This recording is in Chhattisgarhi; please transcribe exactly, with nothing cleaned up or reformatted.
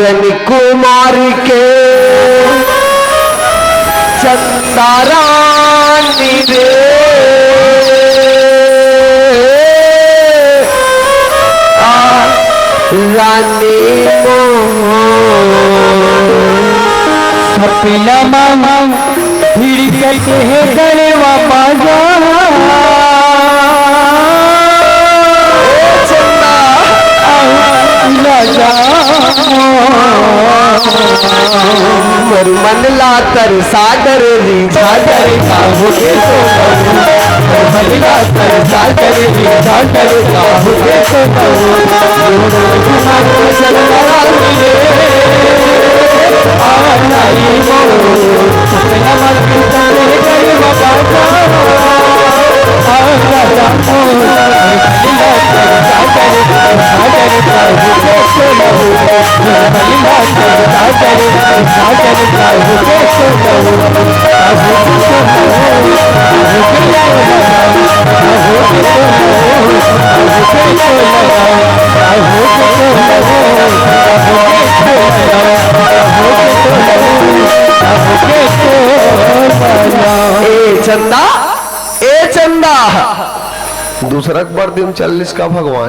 राजन कुमार के चंदा रानी रे, आ, रानी मोहन। सपना मामा भिड़कत हे गलवा बाजा। ए चंदा। आऊ राजा। मोर मन ला तरसा डर री झाडर का होगे तो। मोर मन ला तरसा डर री झाडर का होगे तो। ए चंदा, ए चंदा, दूसरा के बर दिन चलिस का भगवान?